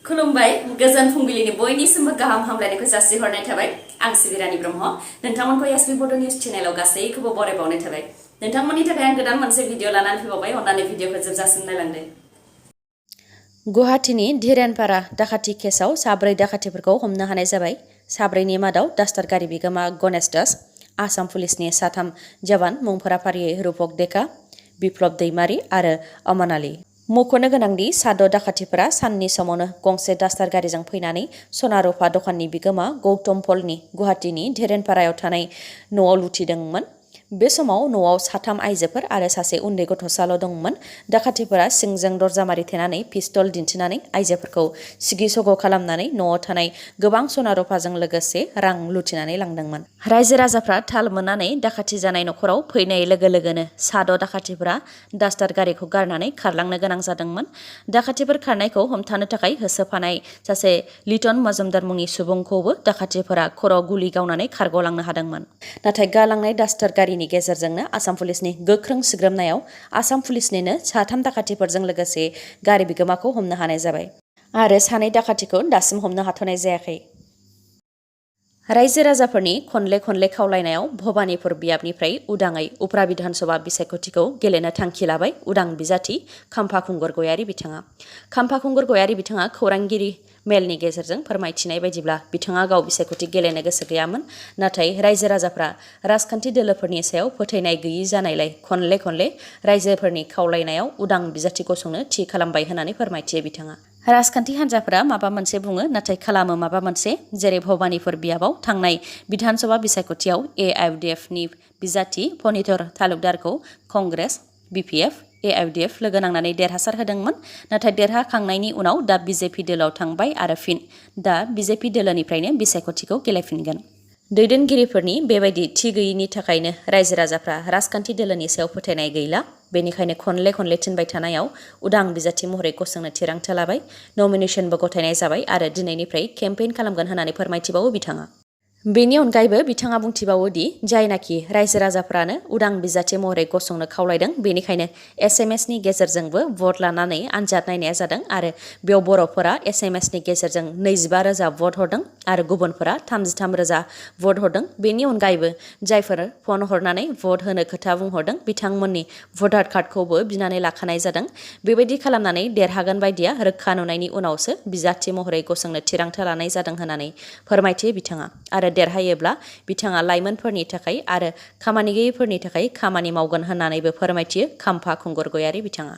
खुलुमबाय गोजोन फुंबिलिनि बयनिसिमबो गाहाम हामलायनायखौ जासिहरनाय थाबाय आं सिबिरानि ब्रह्म नोंथांमोनखौ sbbodonews चेनेलाव गासैखौबो बरायबावनाय थाबाय नोंथांमोननि थाखाय आं गोदान मोनसे भिडिअ लानानै फैबावबाय अन्नानै भिडिअखौ जोबजासिम नायलांदो गुवाहाटीनि धीरेनपारा डाकाति केसआव साब्रै डाकातिफोरखौ हमनो हानाय जाबाय साब्रैनि मादाव डास्टार गारि बिगोमा गणेश दास आसाम पुलिसनि साथाम जवान मुंफोरा फारियै रूपक डेका बिप्लब दैमारी आरो अमन आली मख'नो गोनांदि साद' डाकातिफोरा साननि समावनो गंसे डास्टार गारिजों फैनानै सना रुफा दखाननि बिगोमा गौतम पलनि गुवाहाटीनि धीरेनपारायाव थानाय न'आव लुथिदोंमोन बे समाव न'आव साथाम आइजोफोर आरो सासे उन्दै गथ'साल' दंमोन डाकातिफोरा सिंजों दरजा मारिथेनानै पिस्तल दिन्थिनानै आइजोफोरखौ सिगि सग' खालामनानै न'आव थानाय गोबां सना रुफाजों लोगोसे रां लुथिनानै लांदोंमोन रायजो राजाफ्रा थाल मोननानै डाकाति जानाय न'खराव फैनाय लोगो लोगोनो साद' डाकातिफोरा डास्टार गारिखौ गारनानै खारलांनो गोनां जादोंमोन डाकातिफोर खारनायखौ हमथानो थाखाय होसोफानाय सासे लिटन मजुमदार मुंनि सुबुंखौबो डाकातिफोरा खर' गुलि गावनानै खारग'लांनो हादोंमोन नाथाय गालांनाय डास्टार गारिनि गेजेरजोंनो आसाम पुलिसनि गोख्रों सिग्रोमनायाव आसाम पुलिसनिनो साथाम डाकातिफोरजों लोगोसे गारि बिगोमाखौ हमनो हानाय जाबाय आरो सानै डाकातिखौ दासिम हमनो हाथ'नाय जायाखै रायजो राजाफोरनि खनले खनले खावलायनायाव भबानिपुर बियाबनिफ्राय उदाङै उप्रा बिधानसभा बिसायख'थिखौ गेलेनो थांखि लाबाय उदां बिजाथि खाम्फा खुंगुर गयारि बिथाङा खाम्फा खुंगुर गयारि बिथाङा खौरांगिरि मेलनि गेजेरजों फोरमायथिनाय बायदिब्ला बिथाङा गाव बिसायख'थि गेलेनो गोसो गैयामोन नाथाय रायजो राजाफ्रा राजखान्थि दोलोफोरनि सायाव फोथायनाय गैयि जानायलाय खनले खनले रायजोफोरनि खावलायनायाव उदां बिजाथि गसंनो थि खालामबाय होननानै फोरमायथियो बिथाङा राजखान्थि हान्जाफोरा माबा मोनसे बुङो नाथाय खालामो माबा मोनसे जेरै भबानिपुर बियाबाव थांनाय बिधानसभा बिसायख'थियाव AIUDFनि बिजाथि फनिधर तालुकदारखौ कंग्रेस BPF AIUDF लोगो नांनानै देरहासार होदोंमोन नाथाय देरहाखांनायनि उनाव दा BJP दोलोआव थांबाय आरो फिन दा BJP दोलोनिफ्रायनो बिसायख'थिखौ गेलेफिनगोन दैदेनगिरिफोरनि बेबायदि थि गैयिनि थाखायनो रायजो राजाफ्रा राजखान्थि दोलोनि सायाव फोथायनाय गैला बेनिखायनो खनले खनले थिनबाय थानायाव उदां बिजाथि महरै गसंनो थिरांथा लाबाय नमिनेसनबो गथायनाय जाबाय आरो दिनैनिफ्राय केम्पेइन खालामगोन होननानै फोरमायथिबावो बिथाङा बेनि अनगायैबो बिथाङा बुंथिबावो दि जायनाखि रायजो राजाफ्रानो उदां बिजाथि महरै गसंनो खावलायदों बेनिखायनो SMSनि गेजेरजोंबो भट लानानै आनजाद नायनाया जादों आरो बेयाव बर'फोरा SMSनि गेजेरजों 25,000 भट हरदों आरो गुबुनफोरा 33,000 भट हरदों बेनि अनगायैबो जायफोर फन हरनानै भट होनो खोथा बुंहरदों बिथांमोननि भटार कार्डखौबो बिनानै लाखानाय जादों बेबायदि खालामनानै देरहागोन बायदिया रोखा नुनायनि उनावसो बिजाथि महरै गसंनो थिरांथा लानाय जादों होननानै फोरमायथियो बिथाङा आरो देरहायोब्ला बिथाङा लाइमोनफोरनि थाखाय आरो खामानि गैयैफोरनि थाखाय खामानि मावगोन होननानैबो फोरमायथियो खाम्फा खुंगुर गयारि बिथाङा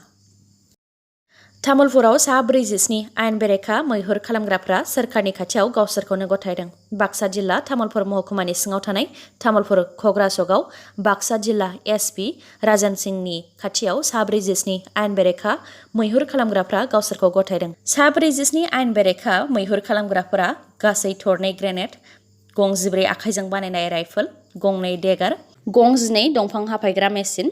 तामुलपुराव सा 47 आयेन बेरेखा मैहुर खालामग्राफ्रा सोरखारनि खाथियाव गावसोरखौनो गथायदों बाक्सा जिल्ला तामुलपुर महकुमानि सिङाव थानाय तामुलपुर कग्राचकआव बाक्सा जिल्ला SP राजन सिंहनि खाथियाव सा 47 आयेन बेरेखा मैहुर खालामग्राफ्रा गावसोरखौ गथायदों सा 47 आयेन बेरेखा मैहुर खालामग्राफोरा गासै थरनै ग्रेनेड गं 14 आखाइजों बानायनाय राइफल गंनै देगार गं 12 दंफां हाफायग्रा मेसिन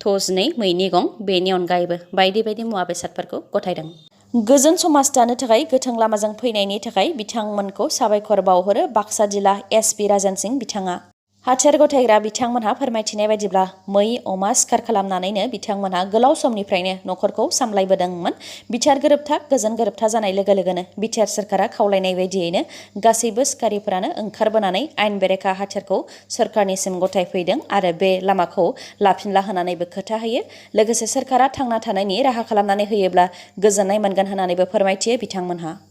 थ' 2 मैनि गं बेनि अनगायैबो बायदि बायदि मुवा बेसादफोरखौ गथायदों गोजोन समाज दानो थाखाय गोथों लामाजों फैनायनि थाखाय बिथांमोनखौ साबायखर बावहरो बाक्सा जिल्ला SP राजन सिंह बिथाङा हाथियार गथायग्रा बिथांमोनहा फोरमायथिनाय बायदिब्ला मै अमा सिखार खालामनानैनो बिथांमोनहा गोलाव समनिफ्रायनो न'खरखौ सामलायबोदोंमोन बिटिआर गोरोबथा गोजोन गोरोबथा जानाय लोगो लोगोनो बिटिआर सोरखारा खावलायनाय बायदियैनो गासैबो सिखारिफोरानो ओंखारबोनानै आयेन बेरेखा हाथियारखौ सोरखारनिसिम गथायफैदों आरो बे लामाखौ लाफिनला होनानैबो खोथा होयो लोगोसे सोरखारा थांना थानायनि राहा खालामनानै होयोब्ला गोजोननाय मोनगोन होननानैबो फोरमायथियो बिथांमोनहा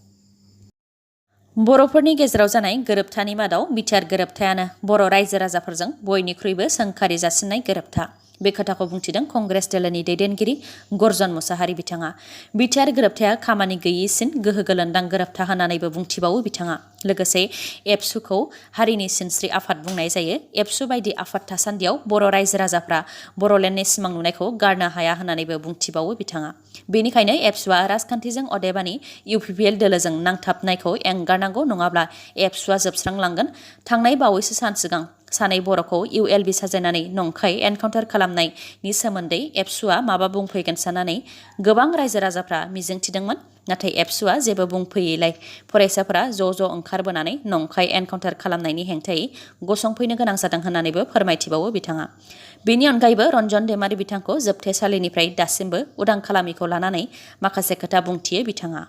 बर'फोरनि गेजेराव जानाय गोरोबथानि मादाव बिटिआर गोरोबथायानो बर' रायजो राजाफोरजों बयनिख्रुइबो सोंखारि जासिननाय गोरोबथा बे खोथाखौ बुंथिदों कंग्रेस दोलोनि दैदेनगिरि गर्जन मुसाहारि बिथाङा बिटिआर गोरोबथाया खामानि गैयिसिन गोहो गोलोन्दां गोरोबथा होननानैबो बुंथिबावो बिथाङा लोगोसे एबसुखौ हारिनि सिनस्रि आफाद बुंनाय जायो एबसु बायदि आफाद थासान्दियाव बर' रायजो राजाफ्रा बर'लेण्डनि सिमां नुनायखौ गारनो हाया होननानैबो बुंथिबावो बिथाङा बेनिखायनो एबसुआ राजखान्थिजों अदेबानि UPPL दोलोजों नांथाबनायखौ एंगारनांगौ नङाब्ला एबसुआ जोबस्रांलांगोन थांनाय बावैसो सान सिगां सानै बर'खौ ULB साजायनानै नंखाय एनकाउन्टार खालामनायनि सोमोन्दै एबसुआ माबा बुंफैगोन साननानै गोबां रायजो राजाफ्रा मिजिंथिदोंमोन नाथाय एबसुआ जेबो बुंफैयैलाय फरायसाफोरा ज' ओंखारबोनानै नंखाय एनकाउन्टार खालामनायनि हेंथायै गसंफैनो गोनां जादों होननानैबो फोरमायथिबावो बिथाङा बेनि अनगायैबो रन्जन दैमारि बिथांखौ जोबथेसालिनिफ्राय दासिमबो उदां खालामिखौ लानानै माखासे खोथा बुंथियो बिथाङा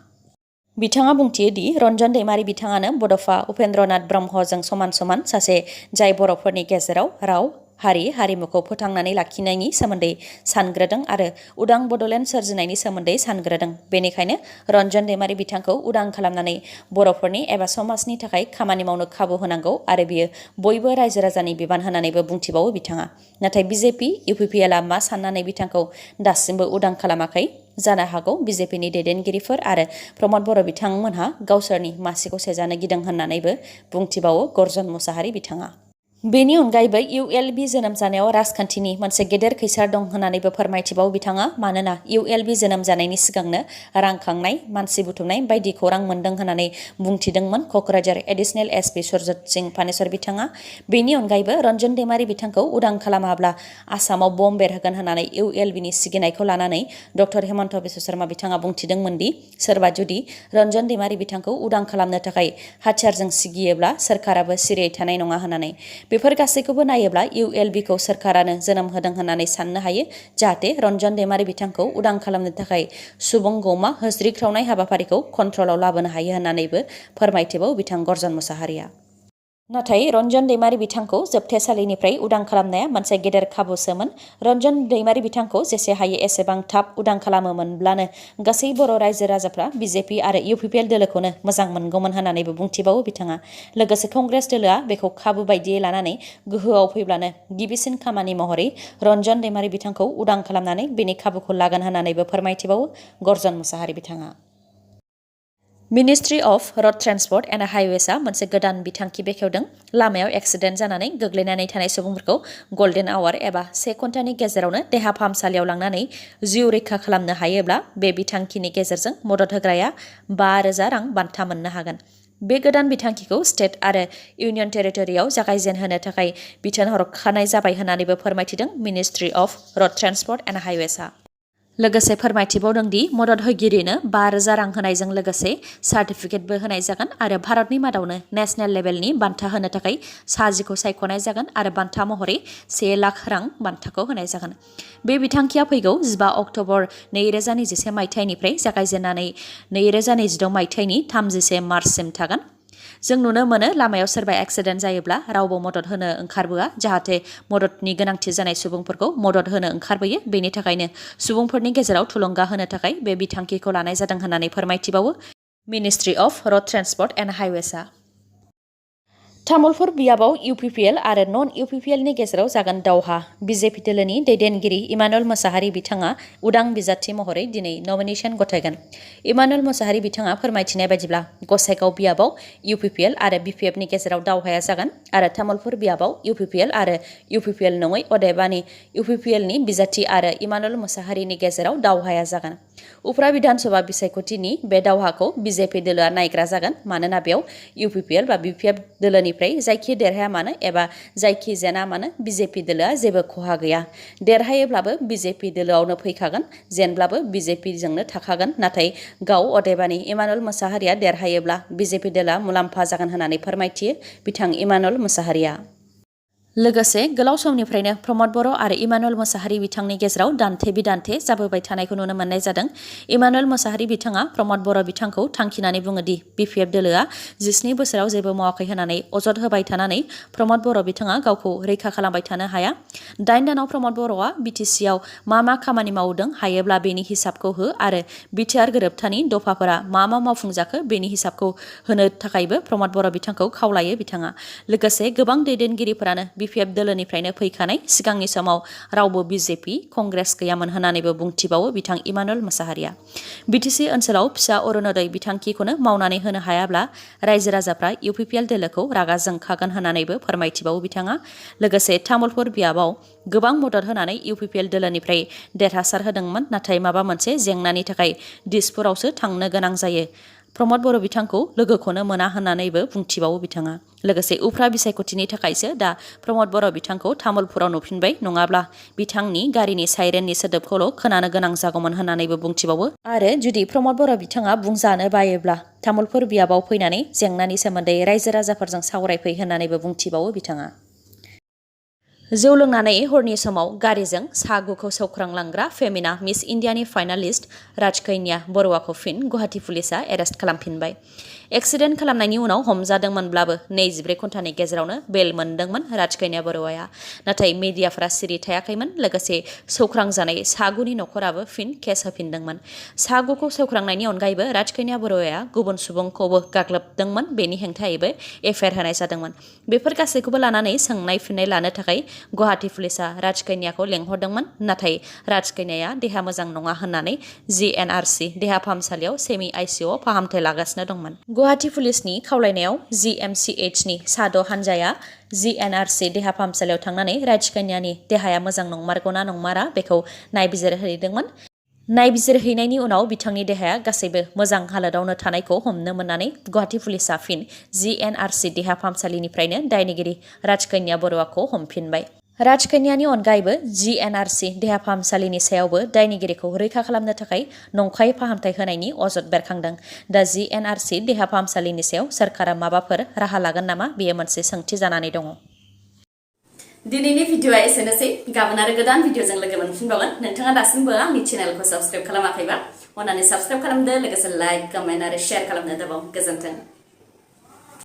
बिथाङा बुंथियो दि रन्जन दैमारि बिथाङानो बड'फा उपेन्द्रनाथ ब्रह्मजों समान समान सासे जाय बर'फोरनि गेजेराव राव हारि हारिमुखौ फोथांनानै लाखिनायनि सोमोन्दै सानग्रोदों आरो उदां बड'लेण्ड सोरजिनायनि सोमोन्दै सानग्रोदों। बेनिखायनो रन्जन दैमारि बिथांखौ उदां खालामनानै बर'फोरनि एबा समाजनि थाखाय खामानि मावनो खाबु होनांगौ आरो बियो बयबो रायजो राजानि बिबान होनानैबो बुंथिबावो बिथाङा। नाथाय BJP UPPLआ मा साननानै बिथांखौ दासिमबो उदां खालामाखै? जानो हागौ BJPनि दैदेनगिरिफोर आरो प्रमद बर' बिथांमोनहा गावसोरनि मासिखौ सेजानो गिदों होननानैबो बुंथिबावो गर्जन मुसाहारि बिथाङा। बेनि अनगायैबो ULB जोनोम जानायाव राजखान्थिनि मोनसे गेदेर खैसार दं होननानैबो फोरमायथिबावो बिथाङा। मानोना ULB जोनोम जानायनि सिगांनो रां खांनाय, मानसि बुथुमनाय बायदि खौरां मोन्दों होननानै बुंथिदोंमोन क'क्राझार एडिशनेल SP सुरजित सिं फानेश्वर बिथाङा। बेनि अनगायैबो रन्जन दैमारि बिथांखौ उदां खालामाब्ला आसामाव बम बेरहोगोन होननानै ULBनि सिगिनायखौ लानानै डक्टर हेमन्त बिश्व शर्मा बिथाङा बुंथिदोंमोन दि सोरबा जुदि रन्जन दैमारि बिथांखौ उदां खालामनो थाखाय हाथियारजों सिगियोब्ला सोरखाराबो सिरियै थानाय नङा होननानै। बेफोर गासैखौबो नायोब्ला ULBखौ सोरखारानो जोनोम होदों होननानै साननो हायो, जाहाथे रन्जन दैमारि बिथांखौ उदां खालामनो थाखाय सुबुं गौमा होज्रिख्रावनाय हाबाफारिखौ कन्ट्रलाव लाबोनो हायो होननानैबो फोरमायथिबाव बिथां गर्जन मुसाहारिया। नाथाय रन्जन दैमारि बिथांखौ जोबथेसालिनिफ्राय उदां खालामनाया मोनसे गेदेर खाबुसोमोन। रन्जन दैमारि बिथांखौ जेसे हायो एसेबां थाब उदां खालामोमोनब्लानो गासै बर' रायजो राजाफ्रा BJP आरो UPPL दोलोखौनो मोजां मोनगौमोन होननानैबो बुंथिबावो बिथाङा। लोगोसे कंग्रेस दोलोआ बेखौ खाबु बायदियै लानानै गोहोआव फैब्लानो गिबिसिन खामानि महरै रन्जन दैमारि बिथांखौ उदां खालामनानै बेनि खाबुखौ लागोन होननानैबो फोरमायथिबावो गर्जन मुसाहारि बिथाङा। Ministry of road transport and हाइवेसआ मोनसे गोदान बिथांखि बेखेवदों। लामायाव एक्सिडेन्ट जानानै गोग्लैनानै थानाय सुबुंफोरखौ गल्डेन आवार एबा 1 घन्टानि गेजेरावनो देहा फाहामसालियाव लांनानै जिउ रैखा खालामनो हायोब्ला बे बिथांखिनि गेजेरजों मदद होग्राया 5,000 रां बान्था मोननो हागोन। बे गोदान बिथांखिखौ स्टेट आरो इउनियन टेरिटरियाव जागायजेनहोनो थाखाय बिथोन हरखानाय जाबाय होननानैबो फोरमायथिदों ministry of road transport and हाइवेसआ। लोगोसे फोरमायथिबावदों दि मदद होगिरिनो 5,000 रां होनायजों लोगोसे सार्टिफिकेटबो होनाय जागोन आरो भारतनि मादावनो नेशनेल लेभेलनि बान्था होनो थाखाय 60 सायख'नाय जागोन आरो बान्था महरै 1 लाख रां बान्थाखौ होनाय जागोन। बे बिथांखिया फैगौ 15 अक्ट'बर 2021 मायथाइनिफ्राय जागायजेननानै 2026 मायथाइनि 31 मार्चसिम थागोन। जों नुनो मोनो लामायाव सोरबा एक्सिडेन्ट जायोब्ला रावबो मदद होनो ओंखारबोआ, जाहाथे मददनि गोनांथि जानाय सुबुंफोरखौ मदद होनो ओंखारबोयो। बेनि थाखायनो सुबुंफोरनि गेजेराव थुलुंगा होनो थाखाय बे बिथांखिखौ लानाय जादों होननानै फोरमायथिबावो ministry of road transport and हाइवेसआ। तामुलपुर बियाबाव UPPL आरो नन UPPLनि गेजेराव जागोन दावहा। BJP दोलोनि दैदेनगिरि इमानुएल मोसाहारि बिथाङा उदां बिजाथि महरै दिनै नमिनेसन गथायगोन। इमानुएल मोसाहारि बिथाङा फोरमायथिनाय बायदिब्ला गसाइगाव बियाबाव UPPL आरो BPFनि गेजेराव दावहाया जागोन आरो तामुलपुर बियाबाव UPPL आरो UPPL नङै अदेबानि UPPLनि बिजाथि आरो इमानुएल मोसाहारिनि गेजेराव दावहाया जागोन। उफ्रा बिधानसभा बिसायख'थिनि बे दावहाखौ BJP दोलोआ नायग्रा जागोन, मानोना बेयाव UPPL बा BPF दोलोनिफ्राय जायखि देरहाया मानो एबा जायखि जेना मानो BJP दोलोआ जेबो खहा गैया। देरहायोब्लाबो BJP दोलोआवनो फैखागोन, जेनब्लाबो BJPजोंनो थाखागोन। नाथाय गाव अदेबानि इमानुएल मोसाहारिया देरहायोब्ला BJP दोलोआ मुलाम्फा जागोन होननानै फोरमायथियो बिथां इमानुएल मोसाहारिया। लोगोसे गोलाव समनिफ्रायनो प्रमद बर' आरो इमानुएल मोसाहारि बिथांनि गेजेराव दान्थे बिदान्थे जाबोबाय थानायखौ नुनो मोननाय जादों। इमानुएल मोसाहारि बिथाङा प्रमद बर' बिथांखौ थांखिनानै बुङो दि BPF दोलोआ 17 बोसोराव जेबो मावाखै होननानै अजद होबाय थानानै प्रमद बर' बिथाङा गावखौ रैखा खालामबाय थानो हाया। 8 दानाव प्रमद बर'आ BTCआव मा खामानि मावदों हायोब्ला बेनि हिसाबखौ हो आरो बिटिआर गोरोबथानि दफाफोरा मा मावफुंजाखो बेनि हिसाबखौ होनो थाखायबो प्रमद बर' बिथांखौ खावलायो बिथाङा। लोगोसे गोबां दैदेनगिरिफोरानो BPF दोलोनिफ्रायनो फैखानाय, सिगांनि समाव रावबो BJP कंग्रेस गैयामोन होननानैबो बुंथिबावो बिथां इमानुएल मोसाहारिया। BTC ओनसोलाव फिसा अरुणोदय बिथांखिखौनो मावनानै होनो हायाब्ला रायजो राजाफ्रा UPPL दोलोखौ रागा जोंखागोन होननानैबो फोरमायथिबावो बिथाङा। लोगोसे तामुलपुर बियाबाव गोबां मदद होनानै UPPL दोलोनिफ्राय देरहासार होदोंमोन, नाथाय माबा मोनसे जेंनानि थाखाय दिसपुरावसो थांनो गोनां जायो। प्रमद बर' बिथांखौ लोगोखौनो मोना होननानैबो बुंथिबावो बिथाङा। लोगोसे उफ्रा बिसायख'थिनि थाखायसो दा प्रमद बर' बिथांखौ तामुलपुराव नुफिनबाय, नङाब्ला बिथांनि गारिनि साइरेननि सोदोबखौल' खोनानो गोनां जागौमोन होननानैबो बुंथिबावो। आरो जुदि प्रमद बर' बिथाङा बुंजानो बायोब्ला तामुलपुर बियाबाव फैनानै जेंनानि सोमोन्दै रायजो राजाफोरजों सावरायफै होननानैबो बुंथिबावो बिथाङा। जौ लोंनानै हरनि समाव गारिजों सागुखौ सौख्रांलांग्रा फेमिना मिस इन्डियानि फाइनालिस्ट राजकन्या बरुवाखौ फिन गुवाहाटी पुलिसा एरेस्ट खालामफिनबाय। एक्सिडेन्ट खालामनायनि उनाव हमजादोंमोनब्लाबो 24 घन्टानि गेजेरावनो बेल मोनदोंमोन राजकन्या बरुवाया। नाथाय मिडियाफोरा सिरि थायाखैमोन। लोगोसे सौख्रांजानाय सागुनि नखराबो फिन केस होफिनदोंमोन। सागुखौ सौख्रांनायनि अनगायैबो राजकन्या बरुवाया गुबुन सुबुंखौबो गाग्लोबदोंमोन। बेनि हेंथायैबो एफआइआर होनाय जादोंमोन। बेफोर गासैखौबो लानानै सोंनाय फिननाय लानो थाखाय गुवाहाटी पुलिसा राजकन्याखौ लेंहरदोंमोन। नाथाय राजकन्याया देहा मोजां नङा होननानै जिएनआरसि देहा फाहामसालियाव सेमि आइसिइउआव फाहामथाय लागासिनो दंमोन। गुवाहाटी पुलिसनि खावलायनायाव जिएमसिएचनि साद' हानजाया जिएनआरसि देहा फाहामसालियाव थांनानै राजकन्यानि देहाया मोजां नंमारगौना नंमारा बेखौ नायबिजिरहैदोंमोन। नायबिजिरहैनायनि उनाव बिथांनि देहाया गासैबो मोजां हालोदावनो थानायखौ हमनो मोननानै गुवाहाटी पुलिसा फिन जिएनआरसि देहा फाहामसालिनिफ्रायनो दायनिगिरि राजकन्या बरुवाखौ हमफिनबाय। राजकन्यानि अनगायैबो जिएनआरसि देहा फाहामसालिनि सायावबो दायनिगिरिखौ रैखा खालामनो थाखाय नंखाय फाहामथाय होनायनि अजद बेरखांदों। दा जिएनआरसि देहा फाहामसालिनि सायाव सोरखारा माबाफोर राहा लागोन नामा बेयो मोनसे सोंथि जानानै दङ। दिनैनि भिडिअआ एसेनोसै। गाबोन आरो गोदान भिडिअजों लोगो मोनफिनबावगोन। नोंथाङा दासिमबो आंनि चेनेलखौ साबस्क्राइब खालामाखैबा अन्नानै साबस्क्राइब खालामदो। लोगोसे लाइक, कमेन्ट आरो शेयार खालामनो दाबाव। गोजोन्थों।